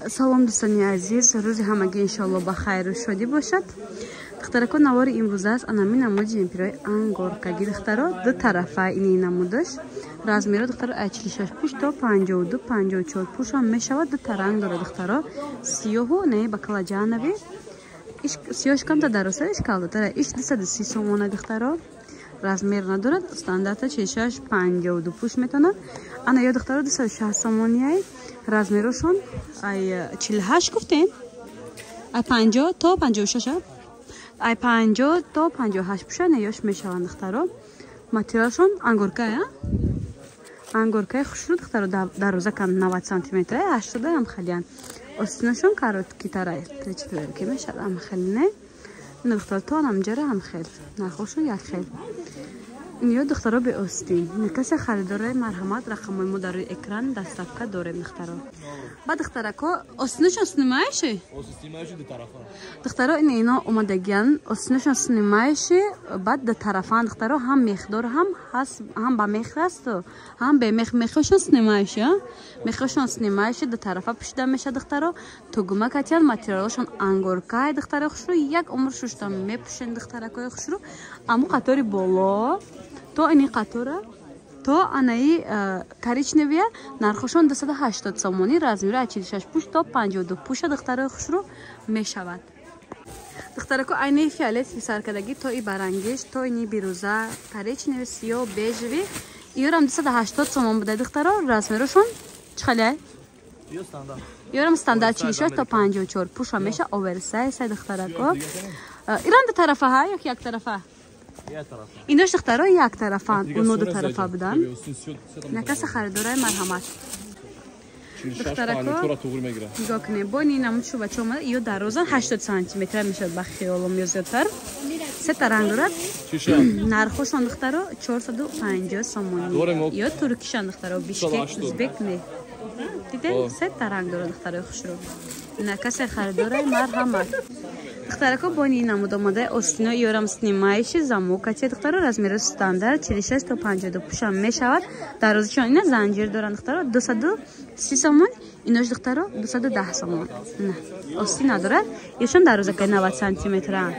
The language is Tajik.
Салом, дӯстони азиз, рӯзи ҳамагӣ иншоалло ба хайру шодӣ бошад. Духтарако, навори имрӯза аст анами намуди ҷемпирои ангоркаги, духтаро, ду тарафа ини намудаш. Размеро, духтаро, ай 46 пуш то 52, 54 пуш ҳам мешавад. Ду таранг дорад, духтаро, сиёҳу не баклаҷанави. Сиёҳш камта дарозтар, иш калдатара. Иш 230 сомона, духтаро. Размер надорад, стандарта 46, 52 пуш метавонад. Ана ё, духтаро, 260 сомонияй. Размерошон ай 48 гуфтем, ай 50 то 56, ай 50 то 58 пуша неёш мешаванд, духтаро. Материалшон ангоркая, ангоркаи хушрӯ, духтаро. Дароза кам 90 сантиметра, 80 ам халиян. Остинашон короткитара, ки мешавад, ам хел не. Ина, духтаро, то анамҷара ам хел, нархошон як хел. Ё, духтаро, беостин. Касе харидораи, марҳамат, рақамҳои мо дар рӯи экран, доставка дорем, духтаро. Ба духтарако, остинашон снимающий, духтаро, ин ино омадагиян, остинашон снимающий, баъд ду тарафан, духтаро, ҳам мехдор ҳам ҳаст, ҳам ба мех ҳасту ҳам бемех. Мехошон снимающий, мехошон снимающий, ду тарафа пӯшида мешавад, духтаро. Тугма катиян, материалошон ангоркай, духтаро хушрӯ, як умр шушта мепӯшен, духтаракои хушрӯ. Аму қатори боло то ини қатора то анаи коричневия нархошон 280 сомонӣ. Размери аз 46 пуш то 52 пуша, духтарои хушрӯ, мешавад. Духтарако, айни фиолетовый саркардагӣ то и барангиш, то ини бирӯза, коричневый, сиёҳ, бежевый, иёрам 280 сомон буда, духтаро. Размерошон чӣ хеле? Ёрам стандарт 46 то 54 пуша меша, оверсайз, духтарако. Ирам ду тарафа ҳа ё ки як тарафа? Инош, духтаро, як тарафанд, уно ду тарафа буданд. Накаса харидораи, марҳамат. Духтарако, нигоҳ кунед, бо ини намуд шубача омада. Ё дарозан, 80 сантиметр мешавад ба хиёлом ё зиёдтар. Сета ранг дорад. Нархошон, духтаро, 450 сомонӣ. Ё туркишан, духтаро, Бишкек, узбек не. Дидем, сета ранг дорад, духтарои хушрӯ. Накасе харидораи, марҳамат. Духтарако, бо ини намуд омада остино, ёрам снимающий, замок каче, духтаро. Размери стандарт 46 то 52 пуша мешавад. Дарозишон ина занҷир доранд, духтаро, 230 сомон. Инош, духтаро, 210 сомон. Остин надорад, ёшон дарозакай 90 сантиметра.